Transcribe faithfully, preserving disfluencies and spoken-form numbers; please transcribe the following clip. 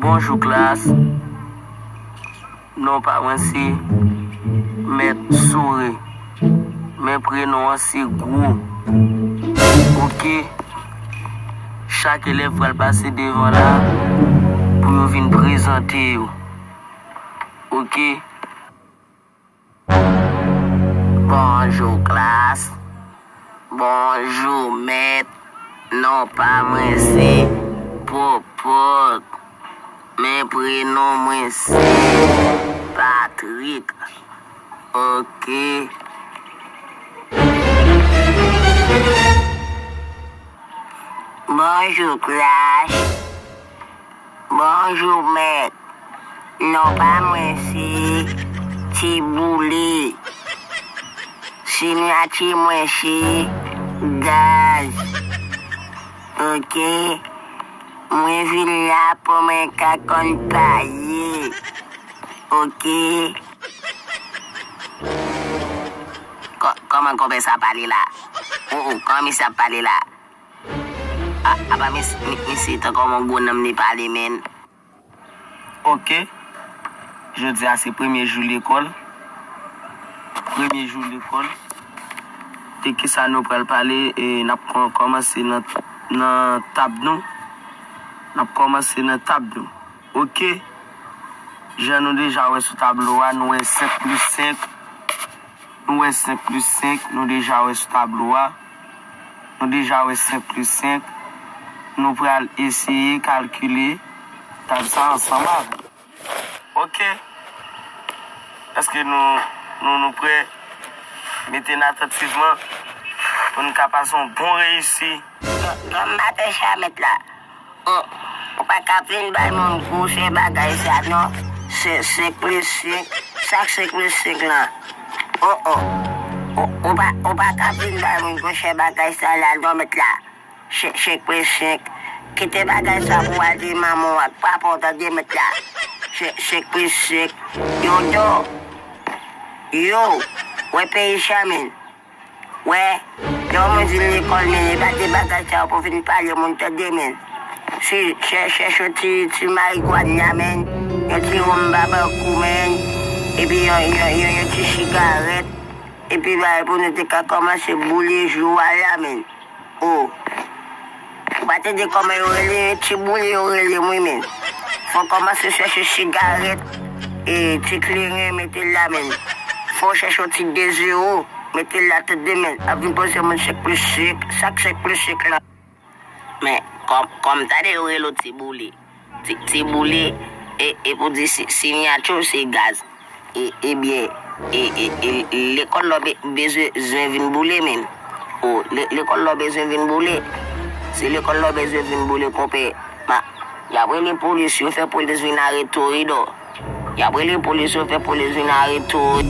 Bonjou klas. Non pa mwen se Mèt Sore. Men prenon an se Gwo. Oke. Chak elèv pral pase devan la pou yo vin prezante yo. Oke. Bonjou klas. Bonjou mèt. Non pa mwen se Popot. Men prenon mwen se Patrik. Oke. Bonjou klas. Bonjou mèt. Non pa mwen se Ti Boule. Siyati mwen se Gaz. Oke. Mwen vin la pou mwen ka konn pale. Oke. Kò- kòman konpè sa pale la? O, o, kòman misye ap pale la? A, apa mis- mi- misye tankou yon gwo nonm li pale, menn. Oke. Jodi a se premye jou lekòl. Premye jou lekòl. De kisa nou pral pale? E, n ap kò- kòmanse nan, nan tab nou. N ap kòmanse nan tab nou. Oke. Jan nou deja wè sou tablo a, nou wè senk plis senk. Nou wè senk plis senk, nou deja wè sou tablo a. Nou deja wè senk plis senk. Nou pral eseye kalkile tab sa ansanm avè w. Oke. Èske nou, nou, nou prè? Mete n atantivman pou n ka pase yon bon reyisi. Granm maten sa mèt la. Ou, ou pa ka vin bay moun gwosè bagay sa non. Se senk plis senk, sa k senk plis senk lan? O, o. Ou, ou pa, ou pa ka vin bay moun gwosè bagay sa la non mèt la. Se senk plis senk. Kite bagay sa pou w al di manman w ak papa w tande mèt la. Se senk plis senk. Yo do. Yo. Wè peyi sa menn. Wè, lè yon moun vin lekòl, men e pa de bagay sa yo pou vin pale moun tande, men. Si chè- chèche yon ti, ti marigwann la, men, yon ti wonm babakou, men, epi yon, yon, yon, yon ti sigarèt, epi bagay pou nou te ka kòmanse boule jou a la, men. O. Ou pa tande kòman yo rele, ti boule yo rele m wi, men. Fò w kòmanse chèche sigarèt, e, ti kleren, mete l la, men. Fò w chèche yon ti de zewo, mete l la tande, men. Ap vin poze moun senk plis senk, sa k senk plis senk lan? Men, kòm, kòm tande yo rele w ti boule. Ti, ti boule, e, e pou di si- siyati w se Gaz. E, ebyen, e, e, e, lekòl la w be- bezwen vin boule, men. O, le- lekòl la w bezwen vin boule. Se lekòl la w bezwen vin boule, konpè. Ma- y ap rele polis, yo fè polis vin arete w wi do. Y ap rele polis, yo fè polis vin arete w.